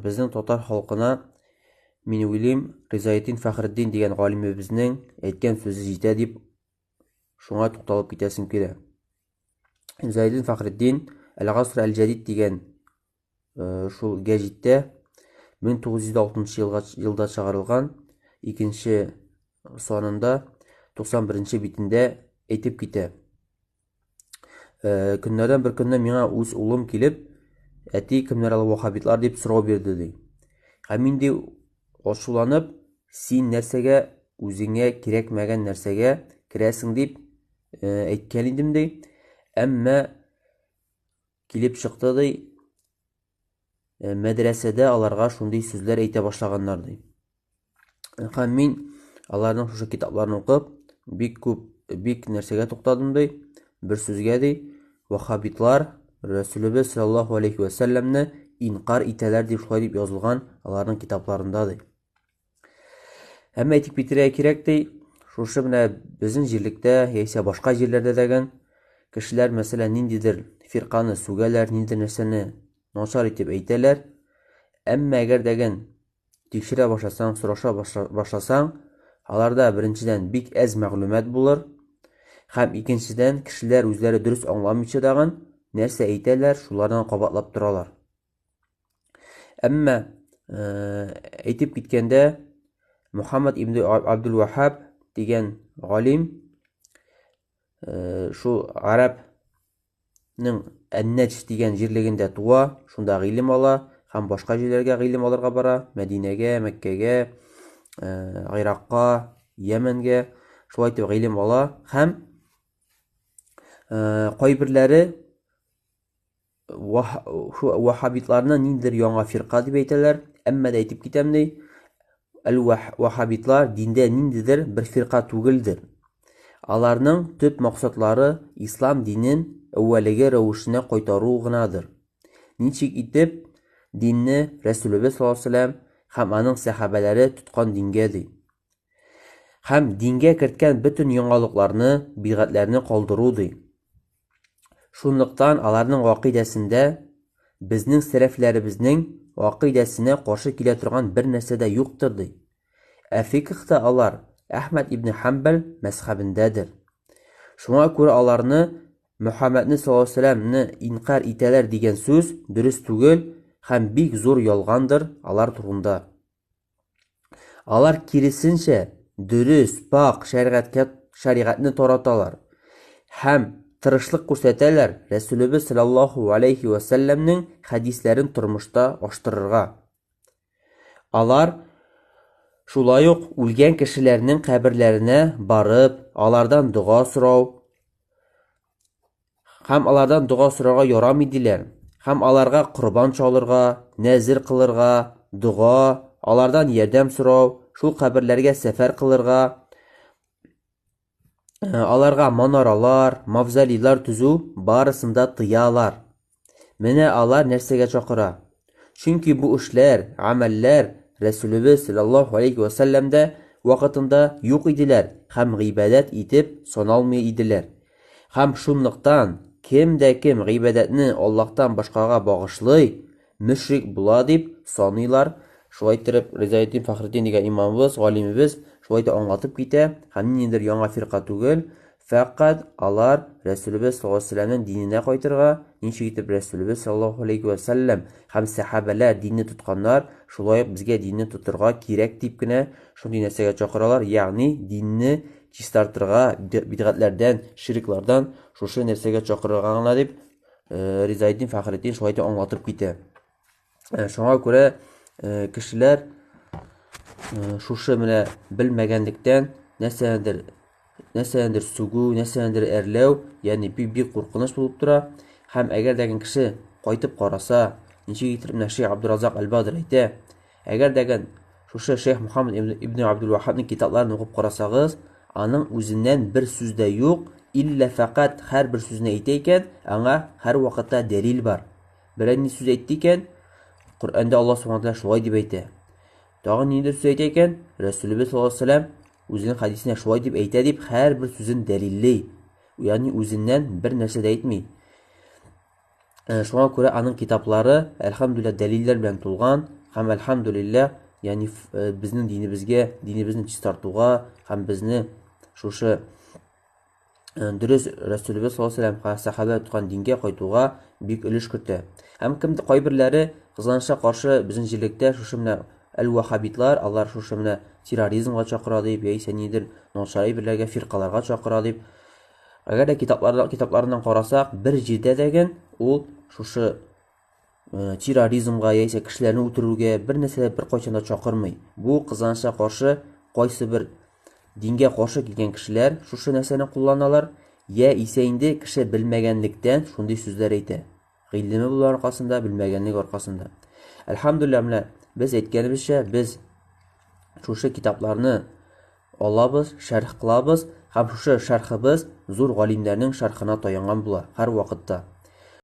Безнең татар халкына, мин уйлыйм, Ризаэтдин Фәхретдин дигән галимебезнең әйткән сүзе җитә дип, шуңа тукталып китәсем килә. Ризаэтдин Фәхретдин Әл-Гаср әл-Җәдид дигән шул гәҗиттә 1906 елга елда чыгарылган икенче санында 91 нче битендә әйтеп китә. Көннәрдән бер көнне миңа үз улым килеп, әти, кемнәр ал вахабитлар дип сорау бирде ди. Һәм мин ди ачуланып, син нәрсәгә үзеңә кирәкмәгән нәрсәгә керәсең дип әйткән идем ди. Әмма килеп чыкты ди, мәдрәсәдә аларга шундый сүзләр әйтә башлаганнар ди. Һәм мин аларның шушы китапларын укып, бик күп, бик нәрсәгә туктадым ди. Бер сүзгә ди, ваххабитлар Рәсүлебез саллаллаһу алейхи вә сәлләмне инкар итәләр дип шулай дип язылган аларның китапларында ди. Әмма әйтеп китәргә кирәк ди, шушы менә безнең җирлектә яисә башка җирләрдә дәген кешеләр, мәсәлән, ниндидер фирканы сүгәләр, ниндидер нәрсәне начар итеп әйтәләр. Әмма әгәр дәген Тикшерә башласаң, сораша башласаң, аларда беренчедән бик әз мәгълүмат булыр, һәм икенчедән кешеләр үзләре дөрес аңламыйча тагын нәрсә әйтәләр, шулардан кабатлап торалар. Әмма әйтеп киткәндә, Мухаммад ибн Абдул Вахаб дигән галим шул гарәп ның Әннәҗ дигән җирлегендә туа, шунда гыйлем ала һәм башка җирләргә гыйлем алырга бара, Мәдинәгә, Мәккәгә, Гыйракка, Йәмәнгә, шулай итеп гыйлем ала һәм кайберләре ваххабитларны ниндидер яңа фирка дип әйтәләр, әмма дә әйтеп китәм ди, Әл-ваххабитлар диндә ниндидер бер фирка түгелдер. Аларның төп максатлары ислам динен әүвәлеге рәвешенә кайтару гынадыр. Ничек итеп динне Рәсүлебез саллаллаһу алейһи ва сәлләм һәм аның сәхабәләре тоткан дингә ди. Һәм дингә керткән бөтен яңалыкларны, бидгатьләрне калдыру ди. Шунлыктан аларның гакыйдәсендә безнең сәләфләребезнең гакыйдәсенә каршы килә торган бер нәрсә дә юктыр ди. Ә фикхта алар Әхмәд ибне Хәмбәл мәзхәбендәдер. Шуңа күрә аларны Мөхәммәдне саллаллаһу алейһи вәсәлләмне инкарь итәләр дигән сүз дөрес түгел һәм бик зур ялгандыр алар турында. Алар киресенчә дөрес, пакь шәригатькә шәригатьне тараталар һәм тырышлык күрсәтәләр Рәсүлебез саллаллаһу алейһи вәсәлләмнең хәдисләрен тормышта аштырырга. Алар шулай ук үлгән кешеләрнең каберләренә барып, алардан дога сорау һәм алардан дога сорарга ярамый диләр. Һәм аларга корбан чалырга, нәзер кылырга, дога, алардан ярдәм сорау, шул каберләргә сәфәр кылырга, аларга манаралар, мавзолейлар төзү барысын да тыялар. Менә алар нәрсәгә чакыра. Чөнки бу эшләр, гамәлләр Рәсүлебез саллаллаһу алейхи ва сәлләмдә вакытында юк иделәр һәм гыйбадәт итеп саналмый иделәр. Һәм шунлыктан кем дә кем гыйбадәтне Аллаһтан башкага багышлый, мөшрик була дип саныйлар. Шулай иттереп, Ризаэтдин Фәхретдин дигән имамыбыз, галимебез шулай итеп аңлатып китә һәм ниндидер яңа фирка түгел, фәкать алар Рәсүлебез саллаллаһу алейһи ва сәлләмнең диненә кайтырга, ничек итеп Рәсүлебез саллаллаһу алейһи ва сәлләм һәм сәхабәләр динне тотканнар, шулай ук безгә динне тотырга кирәк дип кенә шундый нәрсәгә чакыралар, ягъни динне чистартырга, бидгатьләрдән, ширклардан шушы нәрсәгә чакырырга гына дип Ризаэтдин Фәхретдин шулай итеп аңлатып китә. Шуңа күрә кешеләр шушы менә белмәгәнлектән нәрсәдер нәрсәдер сүгү, нәрсәдер әрләү, ягъни бик бик куркыныч булып тора. Һәм әгәр дә кеше кайтып караса, ничек итеп менә Шейх Абдуразак Аль-Бадр әйтә, Әгәр дә шушы шейх Мухаммад ибн Абдул Вахабның китапларын укып карасагыз, аның үзеннән бер сүз дә юк, иллә фәкать һәрбер сүзне әйтә икән, аңа һәрвакытта дәлил бар. Берәр ни сүз әйтте икән, Коръәндә Аллаһ субхана тәгалә шулай дип әйтә. Тагын ниндидер сүз әйтә икән, Рәсүлебез саллаллаһу алейһи вәсәлләм үзенең хәдисенә шулай дип әйтә дип һәрбер сүзен дәлилли. Ягъни үзеннән бер нәрсә дә әйтми. Шуңа күрә аның китаплары, әлхәмдүлилләһ, дәлилләр белән тулган Һәм әлхәмдүлилләһ, ягъни э, безнең динебезгә, динебезне чистартуга һәм безне шушы э, дөрес Рәсүлебез саллаллаһу алейһи ва сәхабә тоткан дингә кайтуга бик өлеш кертә. Һәм кем кайберләре кызганычка каршы безнең җирлектә шушы менә әл-вахабитлар, алар шушы менә терроризмга чакыра дип, яисә нидер начар әйберләргә, фиркаларга чакыра дип. Әгәр дә китаплар, китапларыннан карасак, бер җирдә дә ген ул шушы Э, терроризмга яисә кешеләрне үтерүгә бер нәрсә бер кайчан да чакырмый. Бу кызганычка каршы кайсы бер дингә каршы килгән кешеләр шушы нәрсәне кулланалар, я исә инде кеше белмәгәнлектән шундый сүзләр әйтә. Гыйлеме булу аркасында, белмәгәнлек аркасында. Әлхәмдүлилләһ, менә без әйткәнебезчә, без шушы китапларны алабыз, шәрх кылабыз һәм шушы шәрхыбыз зур галимнәрнең шәрхына таянган була һәр вакытта.